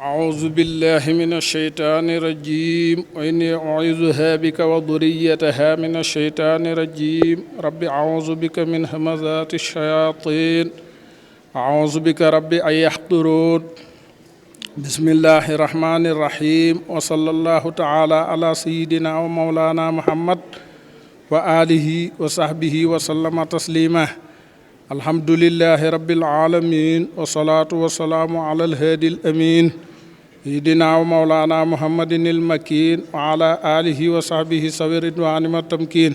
أعوذ بالله من الشيطان الرجيم وإني أعوذها بك وذريتها من الشيطان الرجيم رب أعوذ بك من همزات الشياطين أعوذ بك رب أن يحضرون بسم الله الرحمن الرحيم وصلى الله تعالى على سيدنا ومولانا محمد وآله وصحبه وسلم تسليما الحمد لله رب العالمين والصلاة والسلام على الهادي الأمين سيدنا ومولانا محمد المكين وعلى آله وصحبه سوي الرضوان والتمكين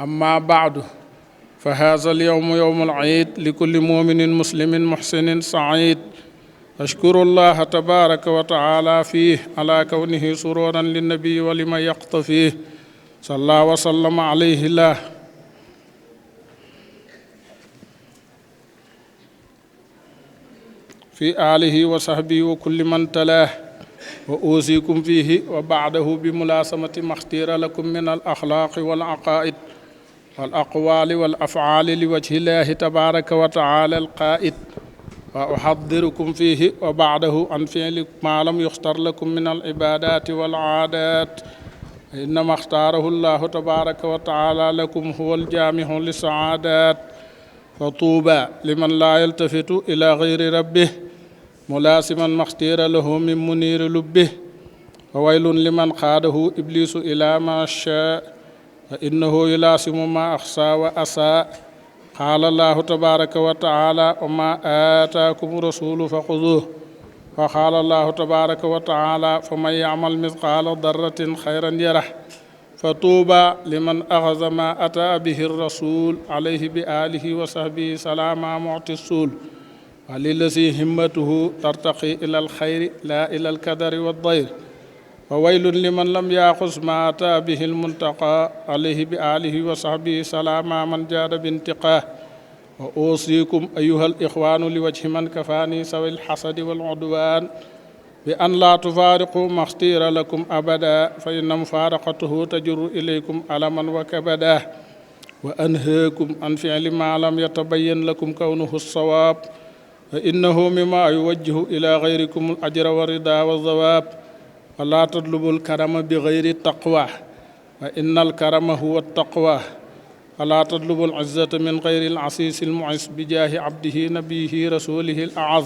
أما بعد فهذا اليوم يوم العيد لكل مؤمن مسلم محسن سعيد أشكر الله تبارك وتعالى فيه على كونه سرورا للنبي ولمن يقتفيه صلى وسلم عليه الله في آله وصحبه وكل من تلاه وأوصيكم فيه وبعده بملاسمة ما اختير لكم من الأخلاق والعقائد والأقوال والأفعال لوجه الله تبارك وتعالى القائد وأحضركم فيه وبعده عن فعل ما لم يختر لكم من العبادات والعادات إنما اختاره الله تبارك وتعالى لكم هو الجامع للسعادات فطوبى لمن لا يلتفت إلى غير ربه ملاسما ما اختير له من منير لبه وويل لمن قاده إبليس إلى ما شاء فإنه يلاسم ما أخسى وأساء قال الله تبارك وتعالى وما آتاكم الرسول فخذوه وقال الله تبارك وتعالى فمن يعمل مثقال ذرة خيرا يره فطوبى لمن أخذ ما أتى به الرسول عليه بآله وصحبه سلام معطي السول وللذي همته ترتقي إلى الخير لا إلى الكدر والضير وويل لمن لم يأخذ ما أتى به المنتقى عليه بآله وصحبه سلام من جاد بانتقاه وأوصيكم أيها الإخوان لوجه من كفاني سوي الحسد والعدوان بأن لا تفارقوا ما اختير لكم أبدا فإن مفارقته تجر إليكم ألما وكبدا وأنهاكم عن فعل ما لم يتبين لكم كونه الصواب فإنه مما يوجه إلى غيركم الأجر والرضا والثواب ولا تطلبوا الكرم بغير التقوى فإن الكرم هو التقوى ولا تطلبوا العزة من غير العسيس المعز بجاه عبده نبيه رسوله الأعظ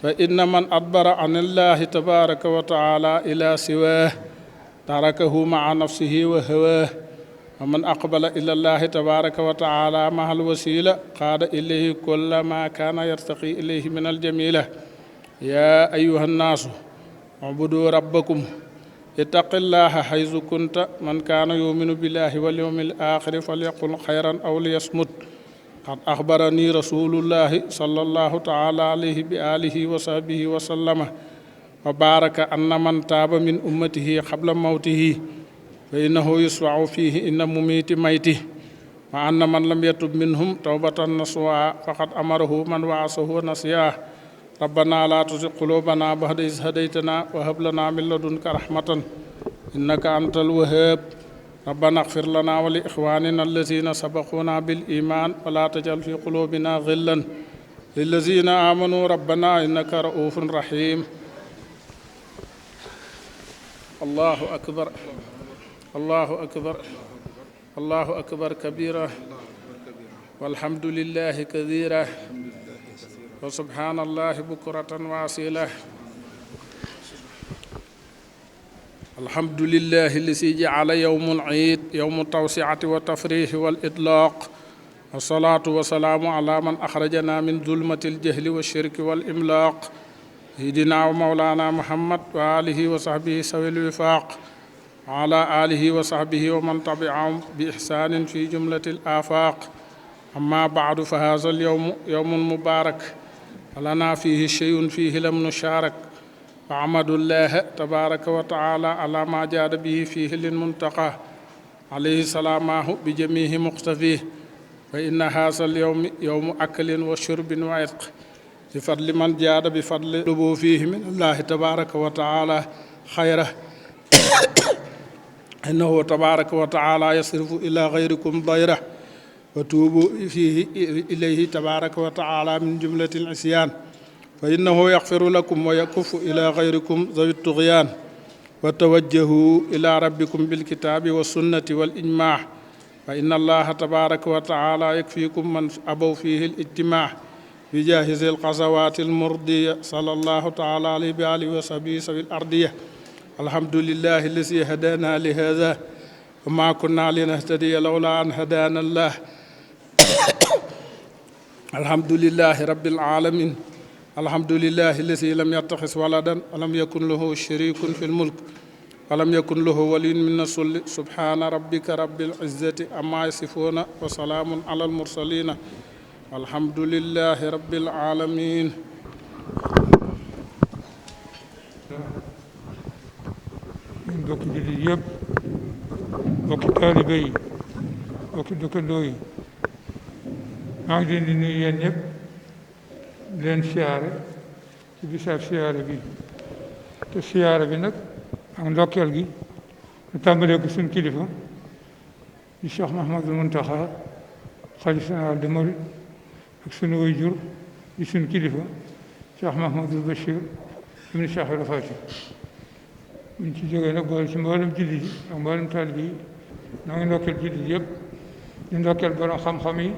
فإن من أدبر عن الله تبارك وتعالى إلى سواه تركه مع نفسه وهواه ومن أقبل إلى الله تبارك وتعالى مع الوسيلة قاد إليه كل ما كان يرتقي إليه من الجميلة يا أيها الناس اعبدوا ربكم اتق الله حيث كنت من كان يؤمن بالله واليوم الآخر فليقل خيرا أو ليصمت قد أخبرني رسول الله صلى الله تعالى عليه بآله وصحبه وسلم وبارك أن من تاب من أمته قبل موته فإنه يشفع فيه إن مميت ميته وأن من لم يتب منهم توبة نصوحا فقد أمره من وعصه ونسياه ربنا لا تزغ قلوبنا بعد إذ هديتنا وهب لنا من لدنك رحمة إنك أنت الوهاب ربنا اغفر لنا ولإخواننا الذين سبقونا بالإيمان ولا تجعل في قلوبنا غلا للذين آمنوا ربنا إنك رؤوف رحيم الله أكبر الله أكبر الله أكبر كبيرا والحمد لله كثيرا وسبحان الله بكرة وأصيلا الحمد لله الذي جعل يوم العيد يوم التوسعة والتفريح والإطلاق والصلاة والسلام على من أخرجنا من ظلمة الجهل والشرك والإملاق سيدنا ومولانا محمد وآله وصحبه سوي الوفاق وعلى آله وصحبه ومن تبعهم بإحسان في جملة الآفاق أما بعد فهذا اليوم يوم مبارك ولنا فيه شيء فيه لم نشارك فأحمد الله تبارك وتعالى على ما جاد به فيه للمنتقى عليه سلامه بجميع مقتفيه فإن هذا اليوم يوم أكل وشرب وعتق بفضل من جاد بفضل لبو فيه من الله تبارك وتعالى خيره إنه تبارك وتعالى يصرف إلى غيركم ضيره وتوبوا فيه إليه تبارك وتعالى من جملة العصيان فإنه يغفر لكم ويكف إلى غيركم ذوي الطغيان وتوجهوا إلى ربكم بالكتاب والسنة والإجماع فإن الله تبارك وتعالى يكفيكم من أبوا فيه الاجتماع بجاهز القصوات المرضية صلى الله تعالى عليه بآله وصحبه سوي الأرضية. الحمد لله الذي هدانا لهذا وما كنا لنهتدي لولا أن هدانا الله. الحمد لله رب العالمين. الحمد لله الذي لم يتخذ ولدا ولم يكن له شريك في الملك ولم يكن له ولي من الذل. سبحان ربك رب العزة عما يصفون وسلام على المرسلين والحمد لله رب العالمين. bokki jullit yëpp bokki taalibe yi bokki dëkkandoo yi maa ngi leen di nuyu yéen ñëpp di leen siyaare ci bisaab siyaare bi te siyaare bi nag ak ndokkeel gi ñu tàmbalee ko suñu kilifa di Cheikh Mouhamadul Mountakha xalifa général des mourides ak suñu waajur di suñu kilifa Cheikh Mouhamadul Bachir ibn Cheikh Rafati buñ ci jógee nag boole ci mboolem jullit yi ak mboolem taalibe yi noo ngi ndokkeel jullit yëpp di ndokkeel borom xam-xam yi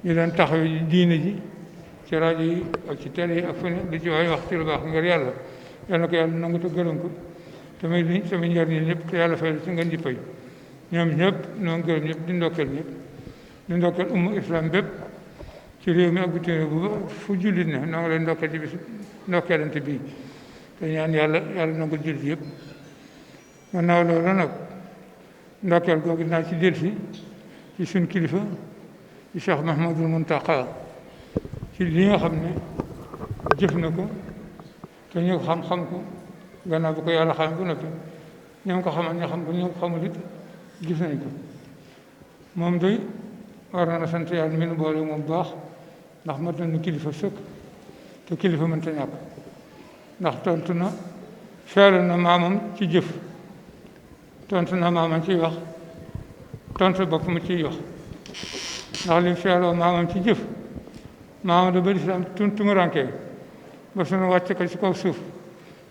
ñu doon taxaw diine ji ci rajo yi ak ci télé yi ak fu ne li ci waay wax ci lu baax ngir yàlla yal na ko yàlla nangu te gërëm ko te may liñ sama njëriñ ñëpp te yàlla fay la ci ngeen di fay ñoom ñëpp noo ngi gërëm ñëpp di ndokkeel ñëpp di ndokkeel umma islam bépp ci réew mi ak bitim réew bu fu jullit ne noo ngi leen ndokkeel ci bis ndokkeelante bii te ñaan yàlla nangu jullit yëpp. gannaaw loolu nag ndokkeel googu naa ci delsi ci suñ kilifa ci Cheikh Mouhamadul Mountakha ci li nga xam ne jëf na ko te ñu xam-xam ko gannaaw bu ko yàlla xam bu noppi ñoom ko xamal ñoo xam ko ñoom xamul it gis nañ ko moom day war na sant yàlla mi nu boole moom bu baax ndax mat nañu kilifa sëkk te kilifa mënta ñàkk ndax tontu na feeral na maamam ci jëf tontu na maamam ciy wax tontu bopp mu ciy wax ndax li feeloo maamam ci jëf maamam da ba lislaam tumuranke ba sunu wàcc ko ci kaw suuf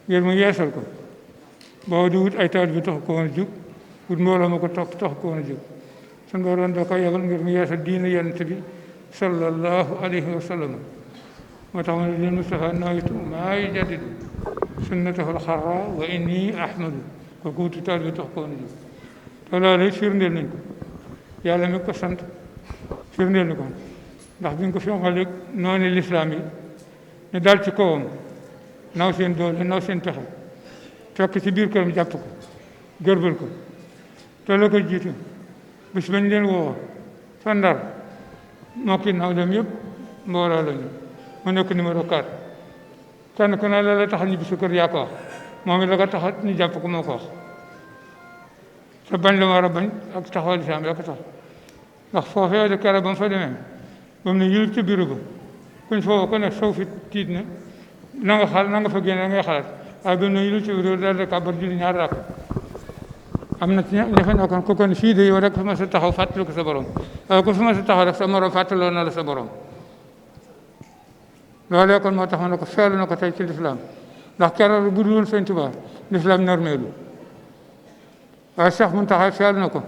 ngir mu yeesal ko boobu di wut ay taal bi tax ko woon a jóg wut mbooloo ma ko topp tax ko woon a jóg sunu boroom da ko yebal ngir mu yeesal diine yonent bi sallallahu alayhi wa sallam moo tax ma ne leen Mustafa nawaytu maa yujaddidu sunnatahu al-xarra wa inni ahmadu kooku wuti taal bi tax ko woon a jóg te loolu firndeel nañ ko yàlla mi ko sant firndeel na ko ndax bi nga ko fi waxal noonu lislaam yi ñu dal ci kawam naw seen doole naw seen pexe fekk ci biir këram jàpp ko gërbal ko te la ko jiitu bis bañ leen woo fa Ndar moo ki naw dem yëpp mbooloo lañu mu nekk numéro 4 kenn ku ne la taxal ñu bisu kër yaa ko wax moom it la ko taxal ñu jàpp ko moo ko wax te bañ la war a bañ ak taxawal lislaam rek tax ndax foofee de kere ba mu fa demee ba mu ne yëlëb ca bureau ba kuñ foofu ko ne sow fi tiit na na nga fa génne ngay xalaat waaye ba mu ne yëlëb ca bureau daal de kàbbar julli ñaar rakk am na ci ña fa nekkoon ku ko ne fii de yow rek fa ma sa taxaw fàttali ko sa borom waaye ku fa ma sa taxaw rek sa morom fàttaloo na la sa borom loolee kon moo tax ma ne ko feelu na ko tey ci lislaam ndax keroog bu dul woon Sëñ Tuubaa lislaam normeelu waaye Cheikh Mountakha feelu na ko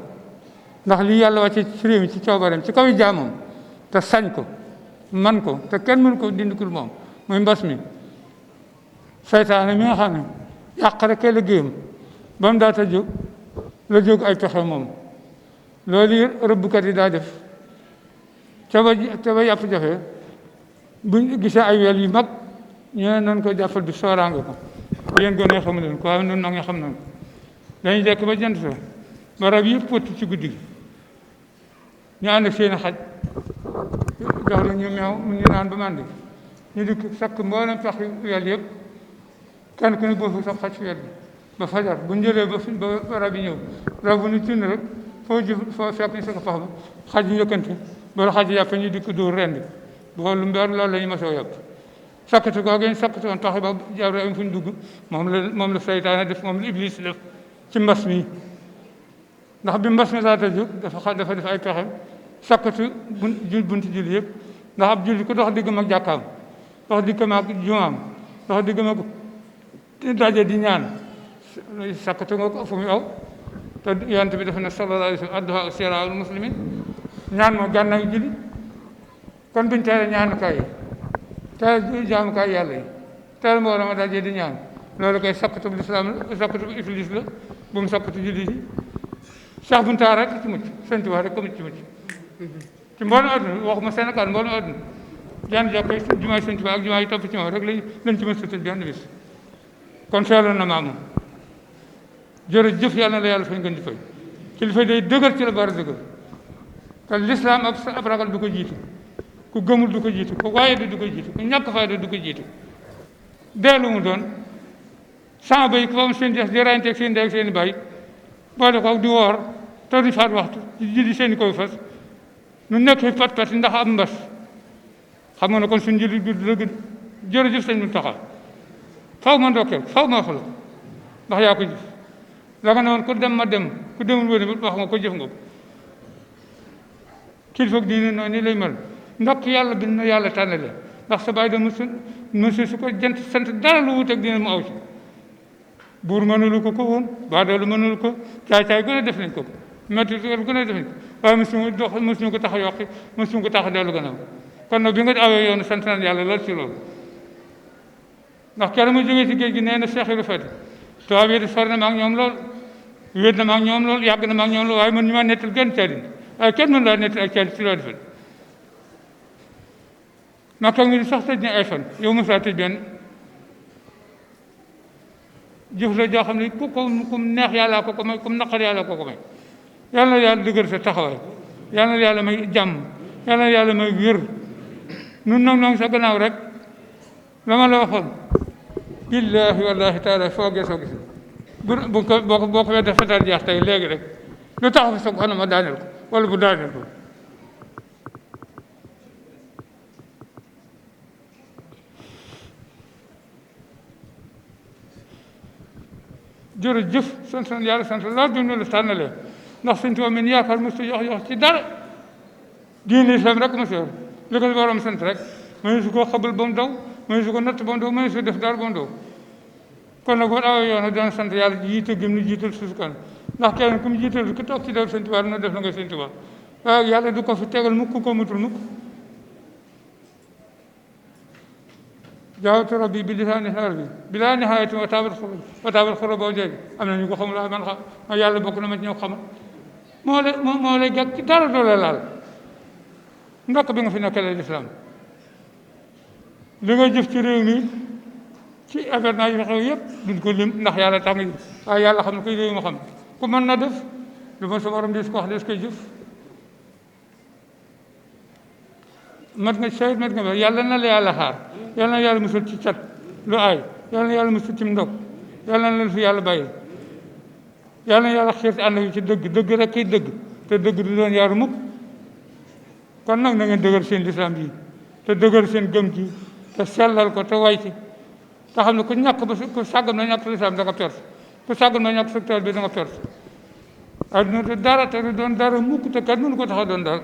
ndax lii yàlla wàcce ci réew mi ci coobareem ci kaw yi jaamam te sañ ko man ko te kenn mënu ko dindikul moom muy mbas mi seytaane mi nga xam ne yàq rek kay liggéeyam ba mu daata jóg la jóg ay pexe moom loolu rëbbkat yi daa def ca ba yàpp jafe buñ gisee ay wel yu mag ñu ne nan ko jàppal bi sooraange ko yéen gone xamu leen ko waaye noonu na nga xam nañ ko dañuy jekk ba jant so ba rab yëpp pëtt ci guddi gi ñu ànd ak seen xaj jox la ñu meew mu ñu naan ba màndi ñu dikk sakk mboolem pex wel yëpp kenn ku ne boo fa sax xaj fi wel bi ba fajar bu ñu jëlee ba rab yi ñëw rab bu ñu tund rek foo fekk ñu sa ko pax ba xaj yi yëkkante ba la xaj yàppe ñu dikk dóor rendi boolu mbeer loolu la ñu mosoo yàpp sakkatu googu ñu sakkatu woon tax ba jawre am fu ñu dugg moom la seytaane def moom la iblis def ci mbas mi ndax bi mbas mi laata jóg dafa def ay pexe sakkatu bunti julli yëpp ndax ab julli ku dox diggam ak jàkkaam dox diggam ak jumaam dox diggam ak daje di ñaan sakkatu nga ko fu mu aw te yonent bi dafa ne sallallahu alayhi wa sallam adduhaa siraa'ul muslimin ñaan moo gànnaaw julli kon buñ tere ñaanukaay yi tere jaamukaay yàlla yi tere mbooloo ma daje di ñaan loolu koy sakkatu bu lislaam la sakkatu bu iblis la bu mu sakkatu julli ji Cheikh Bunta rek ci mucc Sëñ Tuubaa rek ko mucc ci mucc ci mboolem adduna waxuma Sénégal mboolem adduna jenn jàkkoy jumaay Sëñ Tuubaa ak jumaa yi topp ci moom rek lañ ci mën sutul benn bis kon feeloon na maa moom jërëjëf yàlla na la yàlla fañ gën di fay kilifa day dëgër ci la bari dëgër te lislaam ab ragal du ko jiitu ku gëmul du ko jiitu ku waaye du ko jiitu ku ñàkk fayda du ko jiitu deelu mu doon sans bay ku fam seen des di rayanteeg seen ndey ak seen i bay boole ko di woor te di faat waxtu di julli seen i koy fas nu nekk fi pat ndax am mbas xam nga ne kon suñ julli du la gën jërëjëf sëñ Muntaxa faw ma ndokkeel faw ma xolo ndax yaa ko jëf la nga ne woon ku dem ma dem ku demul woon wax nga ko jëf nga ko kilifa diine noonu ni lay mel ndokk yàlla bi na yàlla tànnale ndax sa baay da monsieur su ko jant sant dara lu wuteeg dina mu aw ci buur mënulu ko woon baadoolu mënulu ko caay-caay gën a def nañ ko métti gën a def nañ ko waaye mosuñu ko tax a yokki mosuñu ko tax a dellu gannaaw kon nag bi nga awee yoonu sant nañ yàlla lool ci loolu ndax kenn mu jógee ci géej gi nee na Cheikh Ibra Fati tubaab yi di sori na ma ak ñoom lool wéet na ma ak ñoom lool yàgg na ma ak ñoom lool waaye man ñu ma nettal gën caadin waaye kenn mën laa nettal ak caadin ci loo defal ma toog mi di sax tëj ne ay fan yow mosaa tëj benn jëf la joo xam ne ku neex yàlla ko may ku naqar yàlla ko may yàlla na yàlla dëgër sa taxawaay yàlla na yàlla may jàmm yàlla na yàlla may wér nun nag noonu sa gannaaw rek la ma la waxoon billaahi wallaahi taala foo gisoo gis boo ko wedde fetal jeex tey léegi rek lu taxaw fi soog xanaa ma daaneel ko wala bu daaneel ko jërëjëf sant yàlla sant lool bi mu la tànnalee ndax Sëñ Tuubaa min yaakaar mosu yox ci dara diine islam rek mosu yor li ko borom sant rek mënu su koo xabal ba mu daw mënu su ko natt ba mu daw mënu su def dara ba mu daw kon nag boo awee yoon dana sant yàlla jiital gëm ni jiital suuf kan ndax kenn ku mu jiital ku toog ci def Sëñ Tuubaa dina def la nga Sëñ Tuubaa waaye yàlla du ko fi tegal mukk ko mutul mukk jaawatu rabbi bi lisaani arabi bi laa nihaayati wa taabal xoro boo jooju am na ñu ko xamul man xam yàlla bokk na ma ci ñoo xamal moo lay gàgg ci dara doo la laal ndokk bi nga fi nekkee lislaam li nga jëf ci réew mi ci événement yi xew yëpp duñ ko lim ndax yàlla tax nga waaye yàlla xam ne koy réew ma xam ku mën na def lu ma sa borom des ko wax des koy jëf mat nga sayit mat nga yàlla na la yàlla xaar yàlla na yàlla musul ci cat lu aay yàlla na yàlla musul ci ndog yàlla na leen fi yàlla bàyyi yàlla na yàlla xiir ànd yi ci dëgg rek kay dëgg te dëgg du doon yaaru mukk kon nag na ngeen dëgër seen lislaam bi te dëgër seen gëm gi te sellal ko te way ci te xam ne ku ñàkk ba ku sàggam na ñàkk lislaam da nga perte ku sàggam na ñàkk secteur bi da nga perte adduna du dara te du doon dara mukk te kat mënu ko tax a doon dara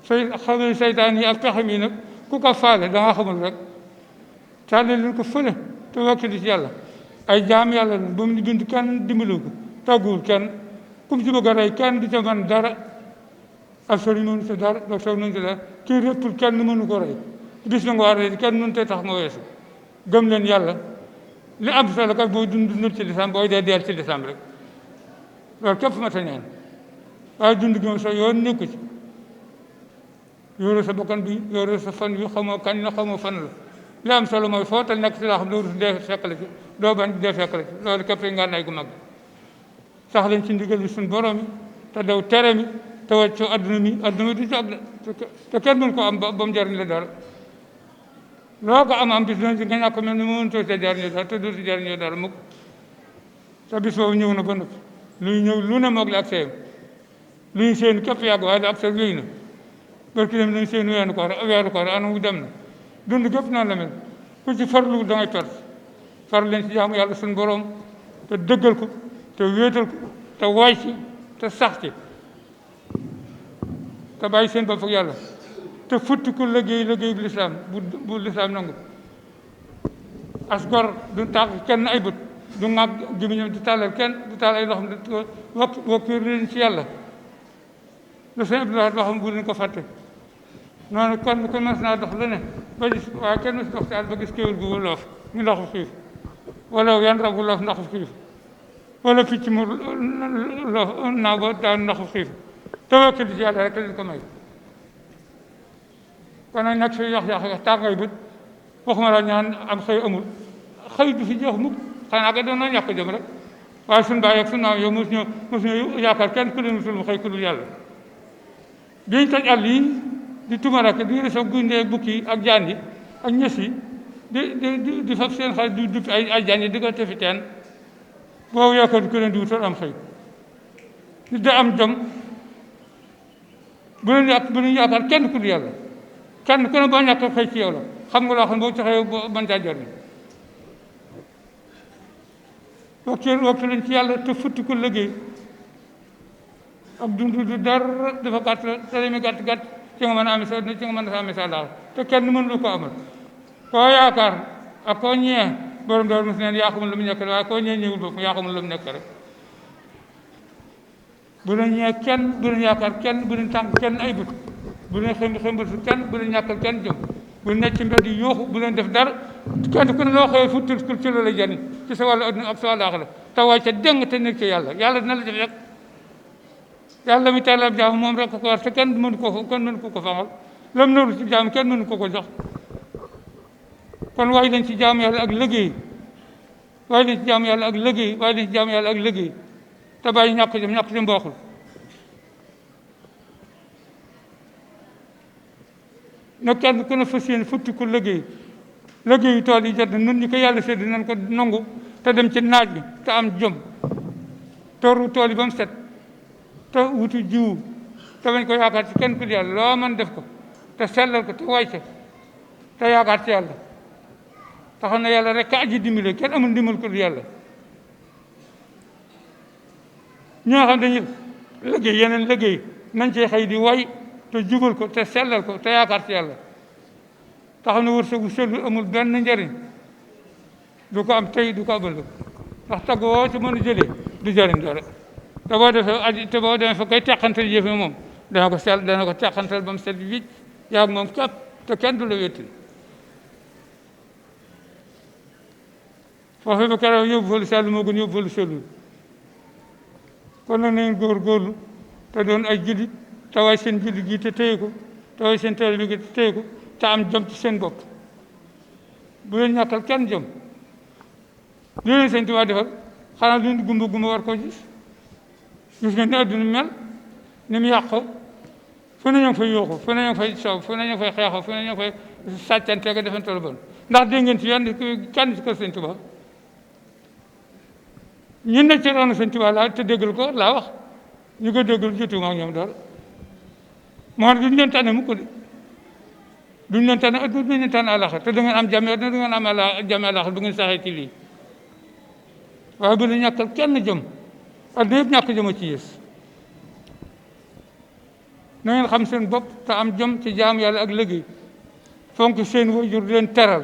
xamee seytaan yi ak pexem yi nag ku ko faale da nga xamul rek sànni leen ko fële te wakkili ci yàlla ay jaam yàlla leen ba mu ñu bind kenn dimbalu ko tàgguwul kenn kum ci bëgg a rey kenn du ca mën dara ak sëriñ mënu sa dara docteur mënu sa dara kii réppul kenn mënu ko rey bis na nga war a rey kenn mënu tey tax nga weesu gëm leen yàlla li am solo kat booy dund ci lislaam booy dee deel ci lislaam rek loolu képp ma ta ñaan waaye dund gi moom sax yoon nekku ci yore sa bakkan bi yore sa fan bi xamoo kañ la xamoo fan la li am solo mooy foo tal nekk si laa xam doo rus dee fekk la ci doo bañ dee fekk la ci loolu képp nga nay gu mag sax leen ci ndigal bi suñ borom mi te daw tere mi te wàccu adduna mi du jog la te kenn mën ko am ba mu jariñ la dara loo ko am bis doon si nga ñàkk mel ni mu mënutoo see jariñoo dara te doo si jariñoo dara mukk te bis boobu ñëw na ba noppi luy ñëw lu ne moog la ak seeyam luy seen képp yàgg waaye la ak sa yooyu na barki dem nañ seen weeru koor ana mu dem na dund gépp noonu la mel ku ci farlu da ngay perte far leen ci jaamu yàlla suñu borom te dëggal ko te wéetal ko te waay ci te sax ci te bàyyi seen bopp ak yàlla te futti ko liggéey bu lislaam bu lislaam nangu as gor du tàgg kenn ay bët du ŋàgg gémmiñam du tàllal kenn du tàll ay loxam du wakkiir leen ci yàlla lu sëñ Abdoulaye waxam bu leen ko fàtte noonu kon mas naa dox lu ne ba gis waaye kenn mas dox ci àll ba gis kéwél gu loof ñu ndaxu xiif wala yan rab gu loof ndaxu xiif wala picc mu loof naaw ba daan ndaxu xiif te wakkil ci yàlla rek leen ko may kon nag nag fi yax tàngay bët waxuma la ñaan am xëy amul xëy du fi jeex mukk xanaa ka doon na ñàkk jëm rek waaye suñu baay ak suñu maam yow mos ñu yaakaar kenn ku leen mu xëy ku dul yàlla biñ toj àll yi di tumarake di reso gundee bukki ak jaan yi ak ñës yi di fab seen xel di duppi ay jaan yi di ko tefi teen boobu yaakaar ku leen di wutal am xëy di da am jom bu leen yaakaar kenn ku dul yàlla kenn ku ne boo ñàkk xëy ci yow la xam nga loo xam boo taxee mën caa jariñ waktu leen ci yàlla te futti ko liggéey ak dund du dara dafa gàtt te li muy gàtt ci nga mën a amee sa ci nga mën a amee sa daal te kenn mënu lu ko amal koo yaakaar ak koo ñee borom door mos neen yaa xamul lu mu nekk waaye koo ñee ñëwul bopp yaa xamul lu mu nekk rek bu leen ñee kenn bu leen yaakaar kenn bu leen tànk kenn ay bët bu leen xëmbal su kenn bu leen ñàkkal kenn jëm bu leen nekk ci mbedd yi yooxu bu leen def dara kenn ku ne loo xëyee futtul ci la lay jëriñ ci sa wàllu adduna ak sa wàllu aaxira te waay ca deng te nekk ci yàlla dina la def rek yàlla mi teel a jaam moom rek ko war te kenn mënu ko fangal lam noonu ci jaam kenn mënu ko jox kon waaye leen ci jaam yàlla ak liggéey waaye leen ci jaam yàlla ak liggéey waaye leen ci jaam yàlla ak liggéey te bàyyi ñàkk jëm mbooxul na kenn ku ne fas yéene futti ko liggéey tool yi jot na nun ñi ko yàlla sédd nañ ko nangu te dem ci naaj bi te am jom toru tool yi ba mu set te wutu jiwu te bañ ko yaakaar ci kenn ku di yàlla loo mën def ko te sellal ko te way ca te yaakaar ci yàlla te xam ne yàlla rek ka aji dimbale kenn amul ndimbal ko di yàlla ñoo xam dañuy liggéey yeneen liggéey nañ cee xëy di way te jubal ko te sellal ko te yaakaar ci yàlla te xam ne wërsëgu sellu amul benn njëriñ du ko am tey du ko abal ndax tagg woo ci mën a jëlee du jëriñ dara te boo demee fa koy teqantal jëfe moom dana ko teqantal ba mu set wicc yaag moom képp te kenn du la wétti foofu ba keroog yóbbu fa lu sell moo gën yóbbu fa lu sellul kon nag nañ góorgóorlu te doon ay jullit te waay seen jullit gi te téye ko te waay seen taalibe gi te téye ko te am jom ci seen bopp bu leen ñàkkal kenn jom li leen Sëñ Tuubaa defal xanaa lu gumba war koo gis ngeen ne adduna mel ni mu yàqu fu ne ñu ngi fay yooxu fu ne ñu ngi fay soow fu ne ñu ngi fay xeexu fu ne ñu ngi fay sàccante ga defante lu bon ndax dégg ngeen ci kenn ci kër Sëñ Tuubaa ñun ne ci roonu Sëñ Tuubaa laa te déggal ko laa wax ñu ko déggal jotuma ak ñoom dara moo ne duñ leen tànne mukk de duñ leen tànne adduna duñ leen tànne àllaxira te du ngeen am jàmm adduna du ngeen am jàmm àllaxira du ngeen saxee ci lii waaye bu la ñàkkal kenn jëm adduna yëpp ñàkk jëm a ci yées na ngeen xam seen bopp te am jëm ci jaamu yàlla ak liggéey fonk seen waajur di leen teral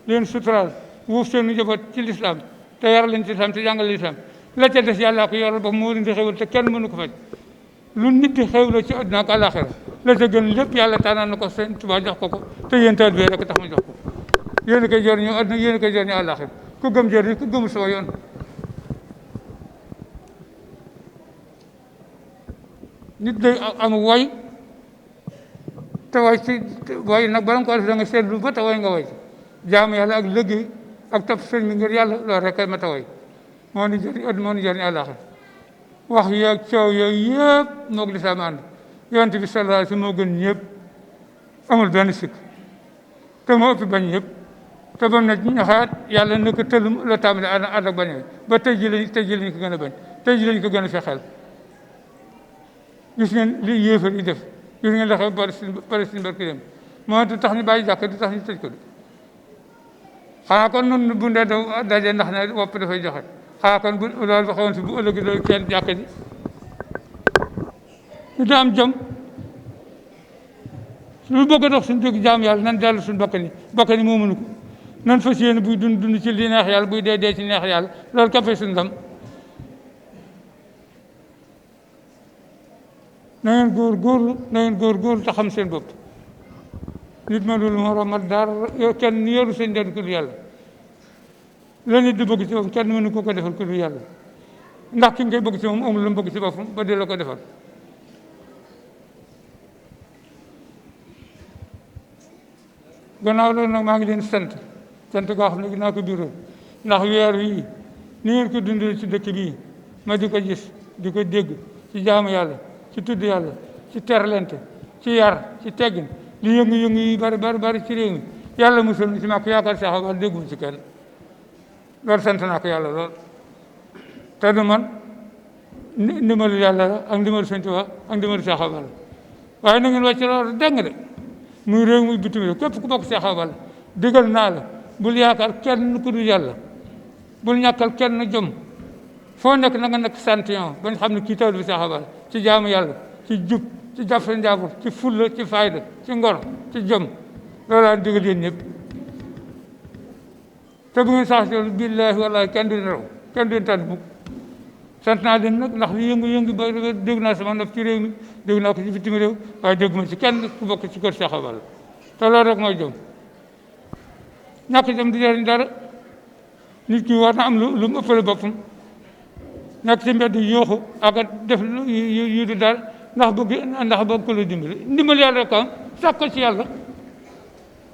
di leen suturaal wuuf seen njaboot ci lislaam te yar leen ci lislaam te jàngal lislaam la ca des yàlla ko yoral ba moo leen di xewal te kenn mënu ko faj lu nit di xewloo ci adduna ak àllaaxira la ca gën lépp yàlla tànnal na ko Sëñ Tuubaa jox ko te yéen taal bi rek tax ma jox ko yéen a koy jëriñoo adduna yéen a koy jëriñoo àllaaxira ku gëm jëriñ ku gëmul soo yoon nit day am woy te way ci way nag bala nga ko def da nga seetlu ba te way nga way jaamu yàlla ak liggéey ak topp sëñ bi ngir yàlla loolu rek ma ta way moo ni jëriñ adduna moo ni jëriñ àllaaxira wax yeeg coow yooyu yëpp moog lislaam ànd yonent bi sallallahu alayhi wa sallam moo gën ñëpp amul benn sikk te moo ëpp bañ ñëpp te bam ne ñaxaat yàlla na ko tëlum la tàmbali ànd ak bañ ba tey ji lañ ko gën a bañ tey ji lañ ko gën a fexeel gis ngeen li yéefar yi def gis ngeen la xew Palestine barki dem moo du tax ñu bàyyi jàkk du tax ñu tëj ko de xanaa kon nun bu ndee daje ndax ne wopp dafay joxe xanaa kon bu loolu ba xewoon si bu ëllëgi loolu kenn jàkk ji ñu da am jom lu bëgg a dox suñu dëgg jaam yàlla nan dellu suñu bakkan yi moo mënu ko nan fas yéene buy dund ci li neex yàlla buy dee ci neex yàlla loolu kafe suñu ndam na ngeen góorgóorlu te xam seen bopp nit ma loolu moo romat dara kenn yoru seen den ku dul yàlla la nit di bëgg ci boppam kenn mënu ko defal ku dul yàlla ndax ki ngay bëgg ci moom amul lu mu bëgg ci boppam ba di la ko defal gannaaw loolu nag maa ngi leen sant goo xam ne dinaa ko biral ndax weer wii ni ngeen ko dundee ci dëkk bii ma di ko gis di ko dégg ci jaamu yàlla ci tudd yàlla ci terlente ci yar ci teggin li yëngu-yëngu yi bari ci réew mi yàlla musal mi ci maa ko yaakaar Cheikh Abal dégguma ci kenn loolu sant naa ko yàlla lool te du man ndimbalu yàlla la ak ndimbalu Sëñ Tuubaa ak ndimbalu Cheikh Abal waaye na ngeen wàcc loolu dégg de muy réew muy bitim réew képp ku bokk Cheikh Abal digal naa la bul yaakaar kenn ku dul yàlla bul ñàkkal kenn jom foo nekk na nga nekk santion ba nga xam ne kii taw bi Cheikh Abal ci jaamu yàlla ci jub ci jàpp sa njaabur ci fulla ci fayda ci ngor ci jom loolu laa digal yéen ñëpp te bu ngeen sax si loolu billaahi wallaahi kenn du raw kenn du tànn mukk sant naa leen nag ndax li yëngu-yëngu ba dégg naa sama nopp ci réew mi dégg naa ko ci bitim réew waaye dégguma ci kenn ku bokk ci kër Cheikh Abal te loolu rek mooy jom ñàkk jom di jëriñ dara nit ki war na am lu mu ëppale boppam nekk ci mbedd yooxu ak def yu du dara ndax bëgg ko la ndimbal yàlla rek am sàkk ko ci yàlla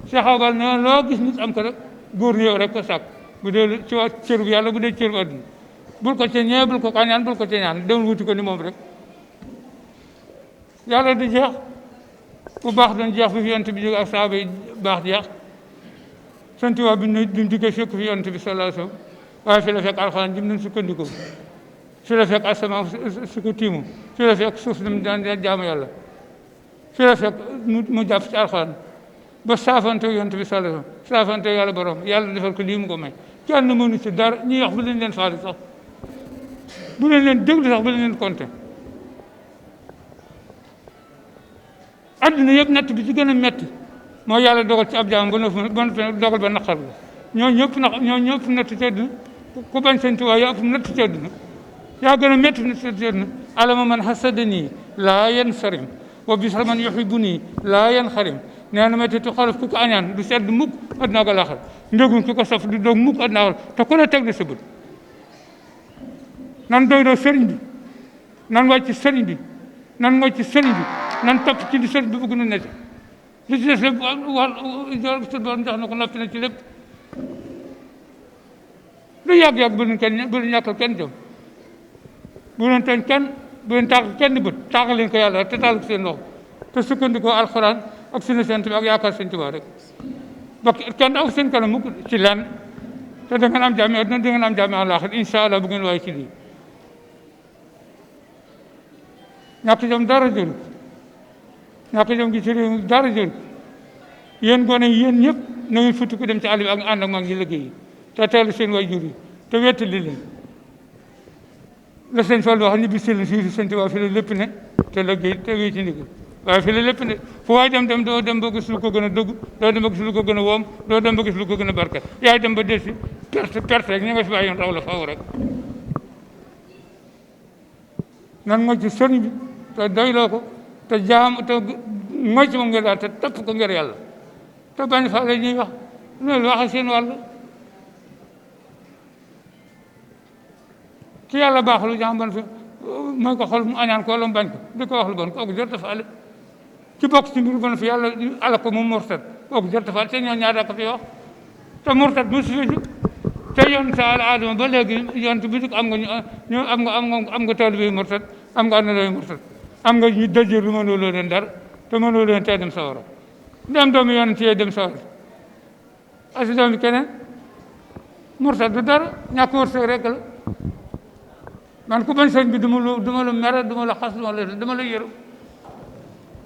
Cheikh Abal ne loo gis nit am ko rek góor ñi yow rek ko sàkk bu dee ci waa cër bu yàlla bu dee cër bu àdduna bul ko ci ñee bul ko kañaan bul ko ci ñaan dem wuti ko ni moom rek yàlla du jeex bu baax doon jeex bi fi yonent bi jóge ak saaba yi baax jeex Sëñ Tuubaa bi mu dikkee fekk fi yonent bi sallallahu alayhi wa sallam waaye fi la fekk alxuraan ji mu doon sukkandikoo fi la fekk asamaan su ko tiimu fi la fekk suuf si mu daan jaamu yàlla fi la fekk mu jàpp ci alxuraan ba saafante yonent bi sallallahu alayhi wa sallam saafante yàlla borom yàlla defal ko lii mu ko may kenn mënu ci dara ñuy wax bu leen leen faale sax bu leen leen déglu sax bu leen leen compté adduna yëpp natt bi ci gën a metti mooy yàlla dogal ci ab jaam ba dogal ba naqar la ñoo ñëpp natt ci àdduna ku bañ Sëñ Tuubaa yaa ëpp natt ci àdduna yaa gën a métti natt ci àdduna alama man hasadanii laa yansarim wa bisra man yuhibbunii laa yanxarim nee na métti xolof ku ko añaan du sedd mukk àdduna ak àllaaxira ndégum ku ko saf du doog mukk àdduna ak àllaaxira te ku la teg na sa bët nan doy doo sëriñ bi nan wàcc sëriñ bi nan ngocc sëriñ bi nan topp ci li sëriñ bi bëgg nu nekk li ci des lépp jox na ko noppi na ci lépp lu yàgg-yàgg bu leen ñàkkal kenn jom bu leen tooñ kenn bu leen taax kenn bët taaxal leen ko yàlla rek te taal ko seen loxo te sukkandikoo alxuraan ak sunna Sëñ Tuubaa ak yaakaar Sëñ Tuubaa rek ba kenn aw seen kanam mukk ci lenn te da ngeen am jàmm àddina da ngeen am jàmm àllaaxira incha allah bu ngeen waaye ci lii ñàkk jom dara jëru ñàkk jom gi ci réew mi dara jëru yéen gone yéen ñëpp na ngeen futti ko dem ci àll bi ak ànd ak mag ñi liggéey yi te teelu seen way jur yi te wettali leen la sëñ Fall wax ni bi sell fii fi Sëñ Tuubaa fi la lépp ne te liggéey te wéy ci ndigal waaye fi la lépp ne fu waay dem doo dem ba gis lu ko gën a dëgg doo dem ba gis lu ko gën a woom doo dem ba gis lu ko gën a barkat yaay dem ba delsi perte rek ñi nga fi bàyyi yoon raw la faaw rek nan nga ci sëriñ bi te doyloo ko te jaam te ngocc moom ngir daal te topp ko ngir yàlla te bañ fa la ñuy wax loolu waxe seen wàll ki yàlla baax lu jaam ban fi mooy ko xol mu añaan ko wala mu bañ ko di ko wax lu bon kooku jër dafa ale ci bokk ci mbir bon fi yàlla ala ko moom murtad kooku jër dafa ale te ñoo ñaar daa ko fi wax te murtad mu si fi jug te yoon sa ala adama ba léegi yoon bi dug am nga taalibe murtad am nga àndandoo murtad am nga ñu dajër lu mënoo loo leen dara te mënoo leen tey dem sawara dem doomi yoon ci dem sawara asi doomi keneen murtad du dara ñàkk wërsëg rek la man ku bañ sëñ bi du ma la mere du ma la xas dama la yërëm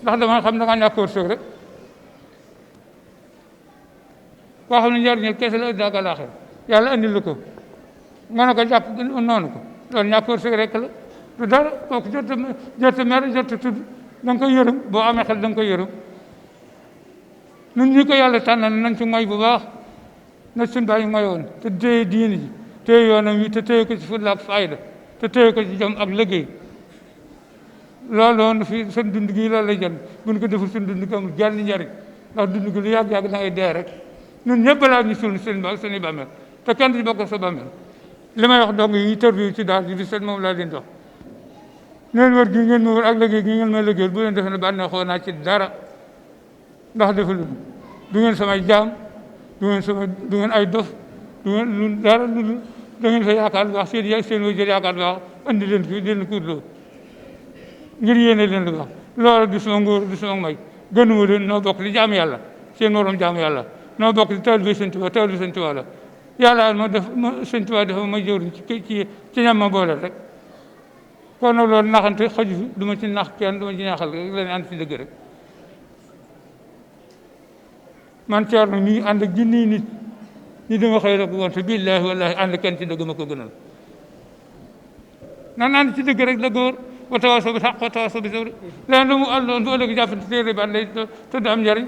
ndax dama xam da nga ñàkk wërsëg rek koo xam ne njariñu kese la ëddina ak àllaaxira yàlla andil la ko nga ne ko jàpp noonu ko loolu ñàkk wërsëg rek la du dara kooku jot mere jot tudd da nga koy yërëm boo amee xel da nga koy yërëm nun ñi ko yàlla tànnal nañ ci ngoy bu baax na suñ bàyyi ngoyoon te téye diini ji téye yoonam wi te téye ko ci fulla ak fayda te téye ko ci jom ak liggéey loolu fi seen dund gi loolu lay jël buñ ko deful seen dund gi amul jàll njariñ ndax dund gi lu yàgg-yàgg da ngay dee rek ñun ñëpp balaa ñu suul seen bàmmeel te kenn di bokk sa bàmmeel li may wax dong yi tërbi ci daal di seen moom laa leen dox neen wër gi ngeen ma wër ak liggéey gi ngeen may liggéey bu leen defe ne bànneexoo naa ci dara ndax defu lu du ngeen samay jaam du ngeen ay dof du ngeen lu dara lu da ngeen fa yaakaar lu baax seen wajur yaakaar lu baax andi leen fi leen kuurloo ngir yéene leen lu baax loolu du sama nguur du sama may gënuma leen noo bokk di jaamu yàlla seen morom jaamu yàlla noo bokk di taalibe Sëñ Tuubaa la yàlla ma def Sëñ Tuubaa dafa ma jëwriñ ci ñam ma boole rek kon nag loolu naxante xaju fi du ma ci nax kenn du ma ci ñaaxal rek leen ànd ci dëgg rek man Thierno mii ànd ak junniy nit ñi dama xëy rek woon te billaahi wallaahi ànd kenn ci dëgg ma ko gënal nan ànd ci dëgg rek la góor wa tawaasaw bil haqq wa tawaasaw bis sabr leen lu mu àndoon bu ëllëg jàppante téere ban lay te du am njariñ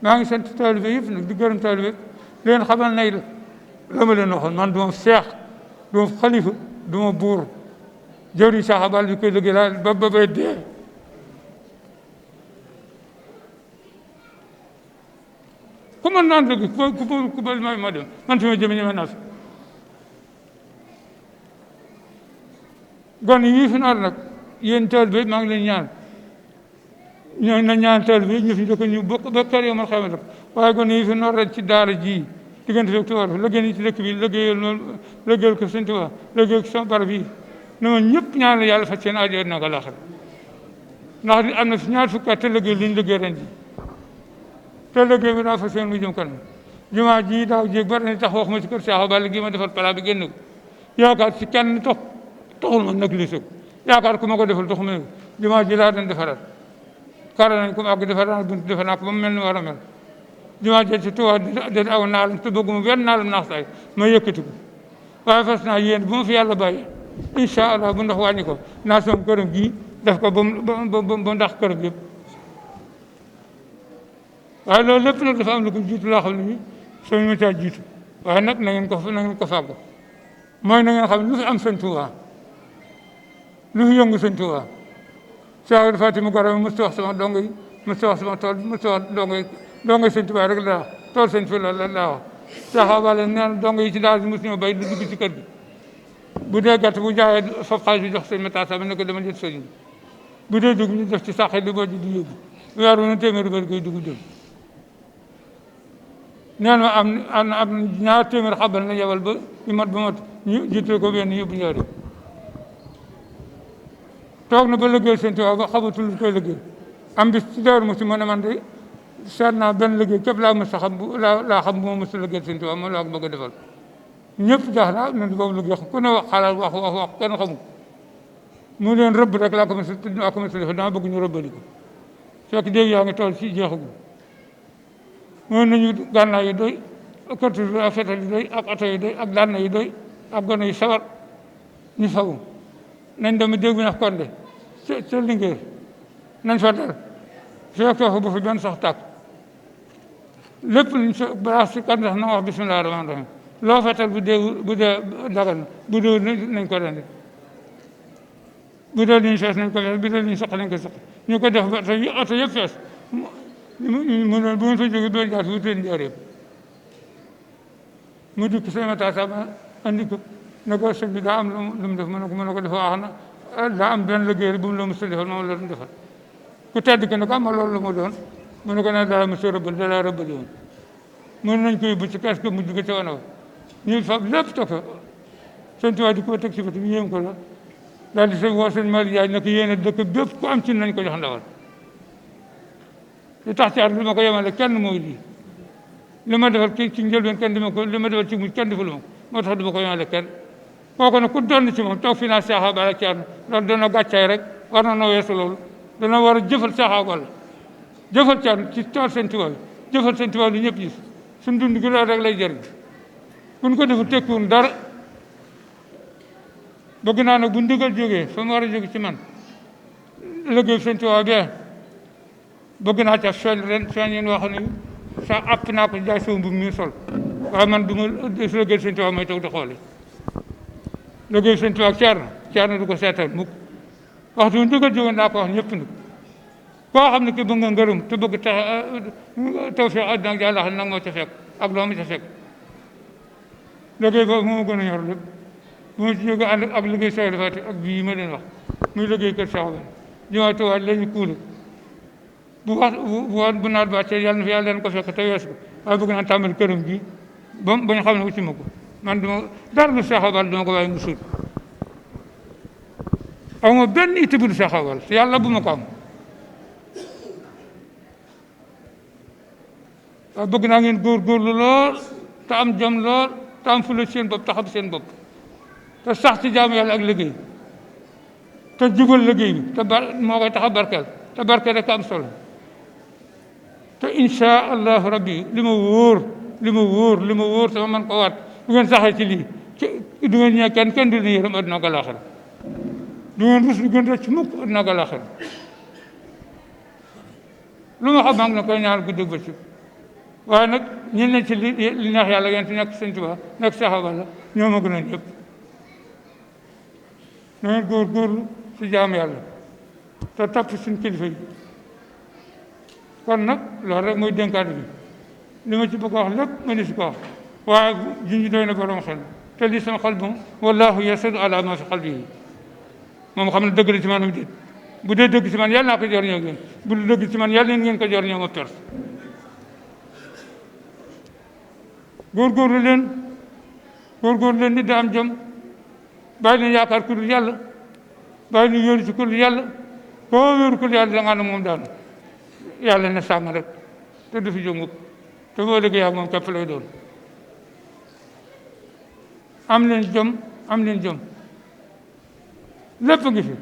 maa ngi sant taalibe yëpp nag di gërëm taalibe leen xamal nay la ma leen waxoon man du ma seex du ma xalifa du ma buur jëwriñ Cheikh Abal bi koy liggéey laa ba bay dee ku mën naan dëgg ku bëri ma dem man fi ma jëme ñeme naa fi gon yii fi noor nag yéen taalibe maa ngi leen ñaan ñoo na ñaan taalibe ñu fi dëkk ñu bokk ba kër yow man xamal rek waaye gon yii fi noor rek ci daara ji diggante fekk Tuubaa fi liggéey ci dëkk bi liggéeyal ko Sëñ Tuubaa liggéeyal ko sama barab yi na ma ñëpp ñaan la yàlla faj seen aajo na ko laaxal ndax am na fi ñaar fukki at te liggéey li ñu liggéey ren ji te liggéey bi daa fas yéene mu jëm kanam jumaa ji daaw jéeg bari na tax wax ma ci kër Cheikh Balla gi ma defal pala bi génn ko yaakaar ci kenn taxul ma nag li sëg yaakaar ku ma ko defal taxul ma jumaa ji laa doon defaraat kara nañ ko mu àgg defaraat bunt defar naa ko ba mu mel ni war a mel jumaa ji ci Tuubaa da aw naalam te bëgguma benn naalam naax saay ma yëkkati ko waaye fas naa yéen bu ma fi yàlla bàyyi incha allah bu ndox wàññi ko naa sama këram gii def ko ba ndax këram yëpp waaye loolu lépp nag dafa am lu ko jiitu loo xam ne ni soo ma caa jiitu waaye nag na ngeen ko fàggu mooy na ngeen xam ne lu fi am Sëñ Tuubaa lu fi yëngu Sëñ Tuubaa Cheikh Fatima Gora mos wax sama dongo yi mos wax sama tool mos wax dongo yi Sëñ Tuubaa rek la wax tool sëñ fi la wax Cheikh Balla nee na dongo yi ci daal mos ñoo bay du dugg ci kër gi bu dee gàtt bu jaayee fab xaalis bi jox sëñ Mata Sama ne ko dama jël sëriñ bi bu dee dugg ñu def ci sax li boo ji di yóbbu weer wu ne téeméeri bari koy dugg dem neen ma am ñaar téeméer xabal na yebal ba mat ñu jiital ko benn yóbbu ñaari toog na ba liggéey Sëñ Tuubaa ba xamatul lu koy liggéey am bis ci Daaru Muxti ma ne man de seet naa benn liggéey képp laa mos a xam laa xam bu ma mos a liggéey Sëñ Tuubaa moom laa ko bëgg a defal ñëpp jaax na na boobu liggéey ku ne wax xalaat wax kenn xamul mu leen rëbb rek laa ko mos a defal dama bëgg ñu rëbbali ko fekk dégg yaa ngi toll si jeexagul mën nañu gànnaay yi doy kërtu ak fetal yi doy ak oto yi doy ak dànna yi doy ak gone yi sawar ñu fagu nañ dem dégg bi nax konde ca Linguère nañ fa dal fekk foofu bu fi benn sax tàkk lépp luñ sa balaa si kan sax na wax bismillah rahmaan rahim loo fetal bu dee dagal na bu dee nañ ko rendi bu dee liñ fees nañ ko fees bu dee liñ soq nañ ko soq ñu ko def ba oto yëpp fees mu ne bu ngeen fa jógee doon jaar wuti leen njaareem mu dikk Sëñ Mata Sama andi ko ne ko sëñ bi daa am lu mu def mu ne ko dafa wax na daa am benn liggéey bu mu la mos a defal moom la doon defal ku tedd ki ne ko am loolu la mu doon mu ne ko ne daa mos a rëbbal da laa rëbbali woon mën nañ ko yóbbu ci kees ko mujj ko ca wana wa ñu fa lépp toog fa Sëñ Tuubaa di ko teg si bët ñu yéem ko la daal di sëñ woo sëñ Malick Jaay ne ko yéen a dëkk bépp ku am ci nañ ko jox ndawal li tax ci at li ma ko yemale kenn mooy lii li ma defal ci njëlbeen kenn dima ko li ma defal ci mujj kenn defal ma moo tax du ma ko yemale kenn kooku nag ku doon ci moom toog finance Cheikh Balla Thierno loolu dana gàccaay rek war na noo weesu loolu dana war a jëfal Cheikh Balla jëfal Thierno ci tool Sëñ Tuubaa jëfal Sëñ Tuubaa li ñëpp gis suñ dund gi loolu rek lay jëriñ buñ ko defu tekkiwun dara bëgg naa nag bu ndigal jógee fa mu war a jóge ci man liggéey Sëñ Tuubaa bee bëgg naa ca soñ ren soñ yéen wax ne sa àpp naa ko jaay sama mbubb mi sol waaye man du ma liggéey Sëñ Tuubaa may toog di xoole liggéey Sëñ Tuubaa Ceerno du ko seetal mukk waxtu ñu jóge naa ko wax ñëpp nag koo xam ne ki bëgg nga ngërëm te bëgg taw fi àddina ak yàlla nag moo ca fekk ak loo ma ca fekk liggéey boobu moo ma gën a ñor lépp bu ma ci jóge ànd ak liggéey soxla Fatick ak bii ma leen wax muy liggéey kër Cheikh Ba jumaa Tuubaa la ñu kuule bu naat ba yàlla na fi yàlla leen ko fekk te wees ko waaye bëgg naa tàmbali këram gi ba ñu xam ne wuti ma ko man duma dara lu Cheikh Ba duma ko bàyyi mu suut aw ma benn itti bu du Cheikh Ba te yàlla bu ma ko am waaye bëgg naa ngeen góorgóorlu lool te am jom lool te am fula seen bopp te xam seen bopp te sax ci jaamu yàlla ak liggéey te jubal liggéey bi te moo koy tax a barkeel te barkeel rek am solo te insha allahu rabbi li ma wóor te ma man ko waat bu ngeen saxee ci lii du ngeen ñee kenn du leen yërëm adduna ak àllaaxira du ngeen rus du ngeen rëcc mukk adduna ak àllaaxira lu ma xam maa ngi na koy ñaan guddi bëccëg waaye nag ñun ne ci li neex yàlla ngeen ci nekk Sëñ Tuubaa nekk saxaaba la ñoo ma gën a ñëpp na ngeen góorgóorlu ci jaamu yàlla te topp suñ kilifa yi kon nag loolu rek mooy dénkaat bi li ma ci bëgg a wax lépp ma ni si ko wax waaye junj doy na borom xel te lii sama xol moom wallahu yasadu ala ma fi qalbihi moom xam ne dëgg la ci maanaam déet bu dee dëgg ci man yàlla naa ko jor ñoo ngeen bu dee dëgg ci man yàlla ngeen ko jor ñoo ma perte góorgóorlu leen nit da am jom bàyyi leen yaakaar ku dul yàlla bàyyi leen yóoru ci ku dul yàlla koo wéeru ku dul yàlla da nga ne moom daanu yàlla na sàmm rek te du fi jóg te boo liggéey ak moom képp lay doon am leen jom lépp ngi fi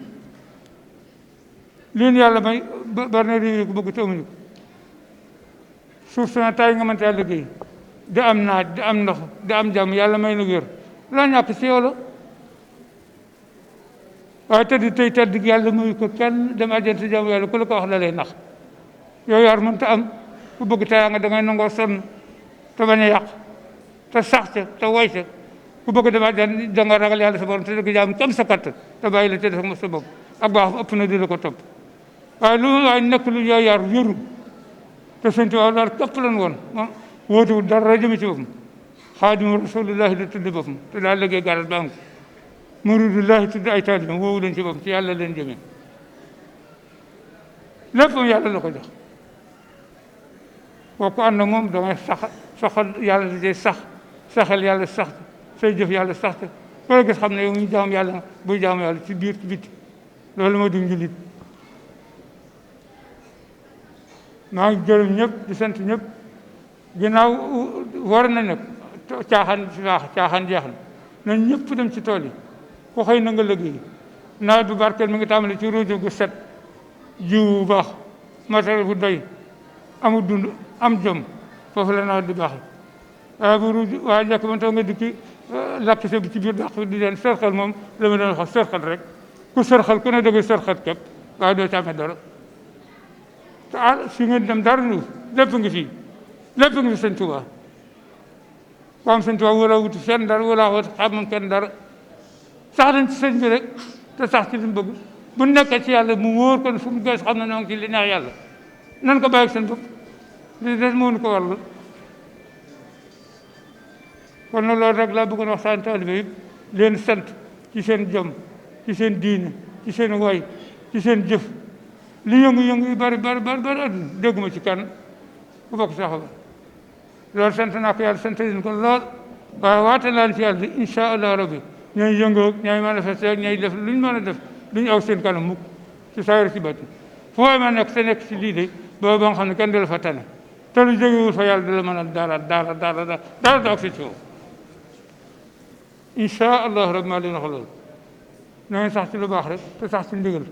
leen yàlla may bari na réew yi ko bëgg te amuñu ko suuf sana tay nga mënta liggéey di am naaj di am ndox di am jàmm yàlla may na wér loo ñàkk si yow la waaye tëdd yàlla muy ko kenn dem àjjana si jàmm yàlla ku la ko wax la lay nax yow yaar mënta am ku bëgg teraanga da ngay nangoo sonn te bañ a yàq te sax ca te woy ca ku bëgg dem àjjana da nga ragal yàlla sa borom te dëgg jaam kam sa kattan te bàyyi la te def sa bopp ak baax ëpp na di la ko topp waaye lu waaye nekk lu yow yaar wéru te Sëñ Tuubaa loolu képp lan woon wóotuwul dara jëme ci boppam xaadimu rasulillahi la tudd boppam te daal liggéey garal ba am ko muridullahi tudd ay taalibam woowu leen ci boppam ci yàlla leen jëmee léppam yàlla la ko jox kooku ànd na moom dangay saxal yàlla di saxal yàlla sax say jëf yàlla sax te ko gis xam ne yow ñu jaam yàlla buy jaam yàlla ci biir ci biti loolu moo di njulit maa ngi gërëm ñëpp di sant ñëpp ginnaaw war na nag caaxaan si baax caaxaan jeex na nañ ñëpp dem ci tool yi ku xëy na nga liggéey nawet bu barkeel mi ngi tàmbali ci ruuj gu set jiw bu baax matériel bu doy amul dund am jom foofu la nawet di baaxee waaye bu ruuj waaye njëkk ba taw nga dikki lakk sa bi ci biir dàq di leen sërxal moom la ma doon wax sërxal rek ku sërxal ku ne dëgg sërxal képp waaye doo ci amee dara te fi ngeen dem dara nu lépp ngi fii lépp ngi fi Sëñ Tuubaa ku am Sëñ Tuubaa wala wuti fenn dara wala wut xam kenn dara sax nañ ci sëñ bi rek te sax ci li mu bëgg bu nekkee ci yàlla mu wóor kon fu mu gës xam ne noo ngi ci li neex yàlla nan ko bàyyi seen bopp li des mënu ko warlu kon nag loolu rek laa bëggoon waxtaan taalibe yëpp leen sant ci seen jom ci seen diine ci seen woy ci seen jëf li yëngu-yëngu yu bari adduna dégguma ci kenn ku bokk sax ba loolu sant naa ko yàlla sant leen ko lool waaye waate laan ci yàlla bi incha allah rabbi ñooy yëngoo ñooy manifesté ñooy def lu ñu mën a def lu ñu aw seen kanam mukk ci saayir ci batti fu waay ma nekk te nekk ci lii de boobu ba nga xam ne kenn du la fa tane te lu jógewul fa yàlla du la mën a dara doog si coow incha allah rabbi maa leen wax loolu na ngeen sax ci lu baax rek te sax ci ndigal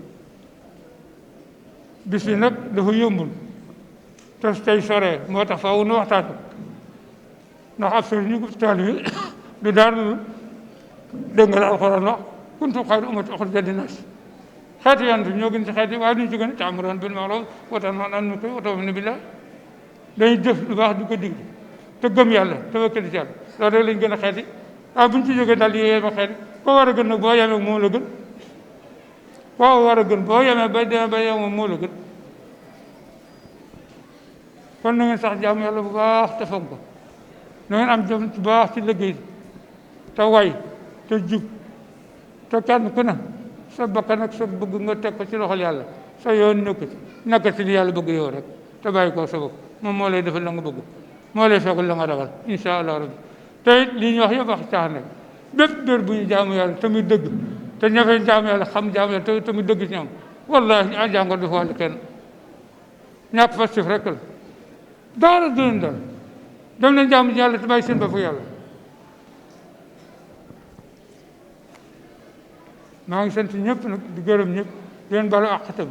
bis bi nag dafa yombul te tey sore moo tax faaw nu waxtaan ndax ab sëriñ ñu taalibe du dara lu dégg nga la alxuraan wax kuntum xayra ummatin uxrijat linnaas xeeti yonent ñoo gën ci xeet yi waaye duñ ci gën a ta'muruuna bil ma'ruufi wa tanhawna 'anil munkari wa tu'minuuna billah dañuy def lu baax di ko digle te gëm yàlla te wëkkali ci yàlla loolu rek lañ gën a xeet yi waaye buñ ci jógee daal di yéeme xeet yi ko war a gën nag boo yemee moom la gën koo war a gën boo yemee ba demee ba yem moom moo la gën kon na ngeen sax jaamu yàlla bu baax te fonk ko na ngeen am jom bu baax ci liggéey te way te jub te kenn ku ne sa bakkan ak sa bëgg nga teg ko ci loxol yàlla sa yoon nekk ci li yàlla bëgg yow rek te bàyyi ko sa bopp moom moo lay defal la nga bëgg moo lay fekkal la nga ragal incha allah rabbi te it lii ñu wax yëpp wax caaxaan rek bépp bér bu ñu jaamu yàlla te muy dëgg te ñafe jaamu yàlla xam jaamu yàlla te muy dëgg ci ñoom wallahi a jàngo du fa wàllu kenn ñàkk fastif rek la daara dënen dal dem leen jaamu yàlla te bàyyi seen bopp yàlla maa ngi sant ñëpp nag di gërëm ñëpp di leen balu àq tam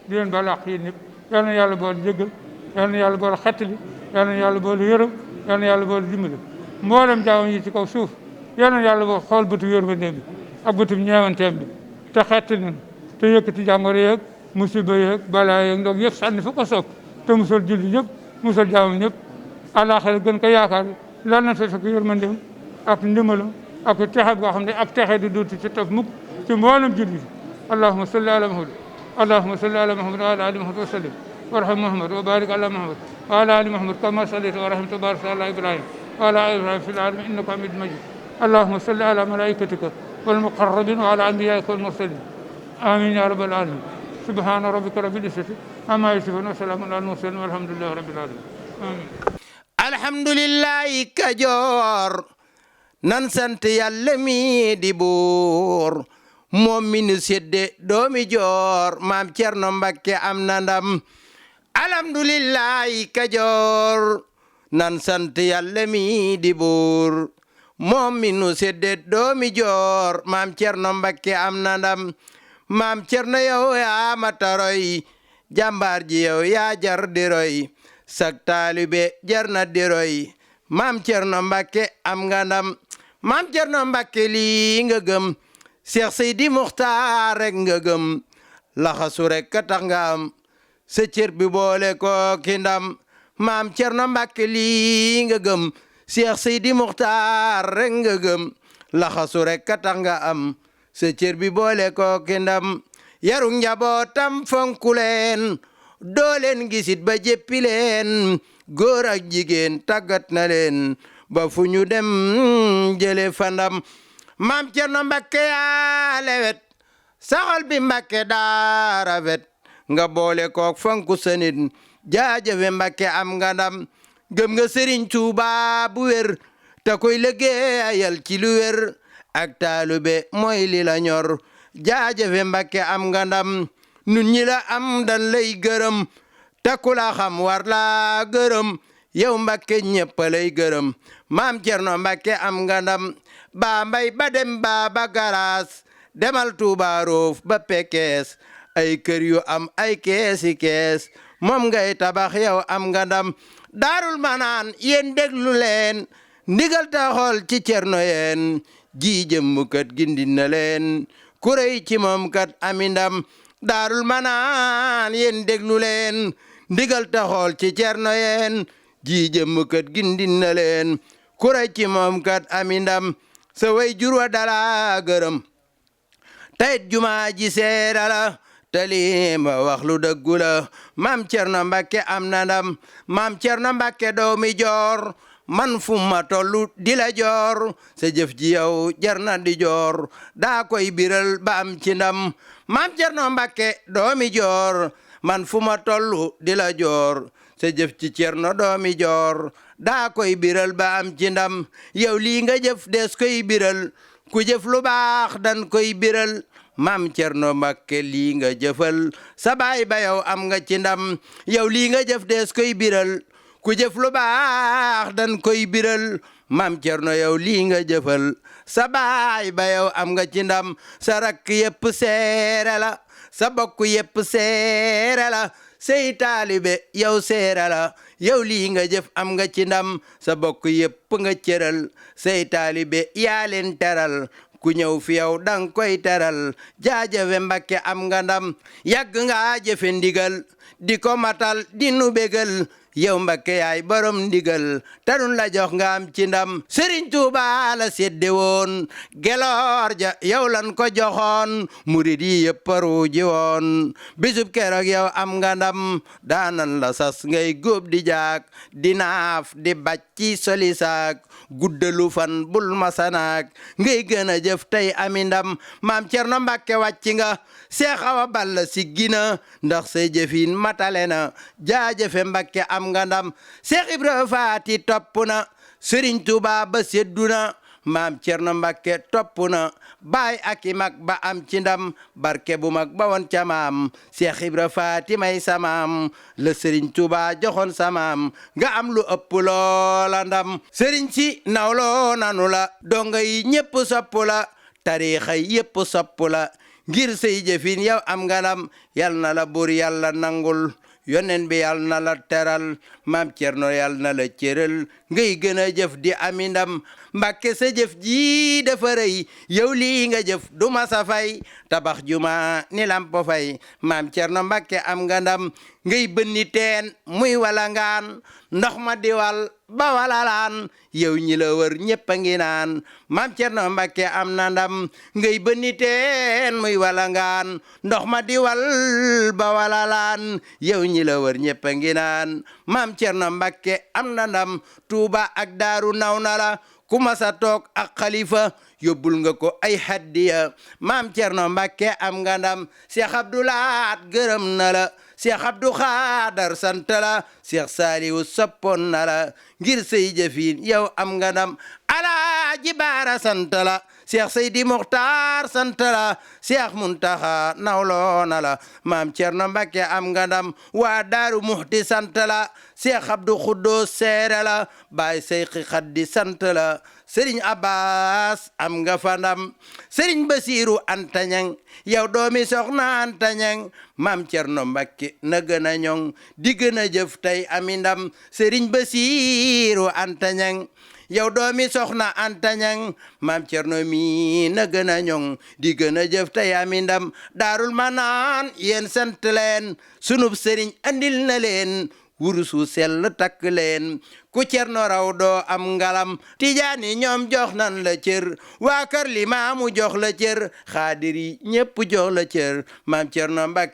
di leen balu àq yéen ñëpp yal na yàlla boole jéggal yal na yàlla boole xettali yal na yàlla boole yërëm yal na yàlla boole dimbali mboolem jaamam yi ci kaw suuf yal na yàlla boole xool bëtu yërmandeem bi ak bëtu ñeewanteem bi te xettali nañ te yëkkati jàngoro yeeg musiba yeeg balaa yeeg ndox yëpp sànni fu ko soog te musal julli ñëpp musal jaamam ñëpp àllaaxira gën ko yaakaar lan na fa fekk yërmandeem ak ndimbalam ak texe boo xam ne ak texe di duuti ci topp mukk ci mboolem julli allahumma salli ala muhammad allahumma salli ala muhammad wa ala ali muhammad wa sallim warham muhammad wa barik ala muhammad wa ala ali muhammad kama sallayta wa rahimta wa barakta ala ibrahim wa ala ali ibrahim fil alamin innaka hamidun majid allahumma salli ala malaikatika wal muqarrabin wa ala anbiyaika wal mursalin amin ya rabbal alamin subhana rabbika rabbil izzati amma yasifun wa salamun ala al mursalin walhamdulillahi rabbil alamin amin alhamdulillahi Kajoor nan sant yàlla mi di buur moom mi nu sédde doomi joor maam Cerno Mbakke am na ndam alhamdulillahi Kajoor nan sant yàlla mi di buur moom mi nu sédde doomi joor maam Cerno Mbakke am na ndam maam Cerno yow yaa mata roy jàmbaar ji yow yaa jar di roy sak taalibe jar na di roy maam Cerno Mbakke am nga ndam maam Cerno Mbakke lii nga gëm Cheikh Seydi Muxtaar rek nga gëm laxasu rek ka tax nga am sa cër bi boole ko ki ndam maam Cerno Mbakke lii nga gëm Cheikh Seydi Muxtaar rek nga gëm laxasu rek ka tax nga am sa cër bi boole ko ki ndam yaru njabootam fonku leen doo leen gisit ba jéppi leen góor ak jigéen tàggat na leen ba fu ñu dem jële fa ndam maam Cerno Mbakke yaa lewet saxol bi Mbakke daa rafet nga boole kook fonku sa nit jaajëfe Mbakke am nga ndam gëm nga Sëriñ Tuuba bu wér te koy liggéeyal ci lu wér ak taalube mooy li la ñor jaajëfe Mbakke am nga ndam nun ñi la am dan lay gërëm te ku la xam war la gërëm yow Mbakke ñëpp lay gërëm maam Cerno Mbakke am nga ndam ba mbay ba dem ba garaas demal Tuuba roof ba Pekes ay kër yu am ay keesi kees moom ngay tabax yow am nga ndam Daarul Manaan yéen déglu leen ndigal ta xool ci Cerno yeen ji jëmm kat gindi na leen ku rëy ci moom kat ami ndam Daarul Manaan yéen déglu leen ndigal ta xool ci Cerno yeen ji jëmm kat gindi na leen ku rëy ci moom kat ami ndam sa way jur wa dala gërëm tayit jumaa ji seera la te lii ma wax lu dëggu la maam Cerno Mbakke am na ndam maam Cerno Mbakke doomi joor man fu ma tollu di la joor sa jëf ji yow jar na di joor daa koy biral ba am ci ndam maam Cerno Mbakke doomi joor man fu ma tollu di la joor sa jëf ci Cerno doomi joor daa koy biral ba am ci ndam yow lii nga jëf des koy biral ku jëf lu baax dan koy biral maam Cerno Mbakke lii nga jëfal sa baay ba yow am nga ci ndam yow lii nga jëf des koy biral ku jëf lu baax dan koy biral maam Cerno yow lii nga jëfal sa baay ba yow am nga ci ndam sa rakk yépp seere la sa bokk yépp seere la say taalibe yow seere la yow lii nga jëf am nga ci ndam sa bokk yépp nga cëral say taalibe yaa leen teral ku ñëw fi yow dang koy teral jaajëfe Mbakke am nga ndam yàgg nga jëfe ndigal di ko matal di nu bégal yow Mbakke yaay borom ndigal tanun la jox nga am ci ndam Serigne Touba la sedde woon geloor ja yow lan ko joxoon murid yi yëpp paru ji woon bisub keroog yow am nga ndam daanan la sas ngay góob di jaak di naaf di bàcci solisaak guddalu fan bul masanaak ngay gën a jëf tey ami ndam maam Cerno Mbakke wàcc nga Seex Awa Balla siggina ndax say jëfin matale na jaajëfe Mbakke am nga ndam Seex Ibra Faati topp na Sëriñ Tuuba ba seddu na maam Cerno Mbakke topp na baay ak i mag ba am ci ndam barke bu mag ba woon ca maam Seex Ibra Faati may samaam la Sëriñ Tuuba joxoon samaam nga am lu ëpp loola ndam sëriñ si nawloo nanu la donga yi ñépp sopp la tariixa yépp sopp la ngir say jëfin yow am nga ndam yal na la buur yàlla nangul yonen bi yal na la teral maam Cerno yal na la cëral ngay gën a jëf di ami ndam Mbakke sa jëf ji dafa rëy yow lii nga jëf du ma sa fay tabax juma ni lampo fay maam Cerno Mbakke am nga ndam ngay bënni teen muy walangaan ndox ma diwal ba walalaan yow ñi la wër ñëpp a ngi naan maam Cerno Mbakke am na ndam ngay bënni teen muy walangaan ndox ma diwal ba walalaan yow ñi la wër ñëpp a ngi naan maam Cerno Mbakke am na ndam Tuuba ak Daaru naw na la ku masa toog ak xalifa yóbbul nga ko ay haddiya maam Cerno Mbakke am nga ndam Seex Abdu Laat gërëm na la Seex Abdu Xaadar sant la Seex Saaliwu soppoon na la ngir say jëfin yow am nga ndam Alaaji Baara sant la Seex Seydi Muxtaar sant la Seex Muntaxa nawloo na la maam Cerno Mbakke am nga ndam waa Daaru Muxti sant la Seex Abdu Xuddoos seere la baay Seyxi Xaddi sant la Sëriñ Abbas am nga fa ndam Sëriñ Basiiru Anta Ñaŋ yow doomi soxna Anta Ñaŋ maam Cerno Mbakke na gën a ñoŋ di gën a jëf tey ami ndam Sëriñ Basiiru Anta Ñaŋ yow doomi soxna Anta Ñaŋ maam Cerno mi na gën a ñoŋ di gën a jëf tey ami ndam Daarul Manaan yéen sant leen sunub sëriñ andil na leen wurusu sell takk leen ku Cerno raw doo am ngalam Tijaani ñoom jox nan la cër waa kër Limaamu jox la cër Xaadir yi ñépp jox la cër maam Cerno Mbakke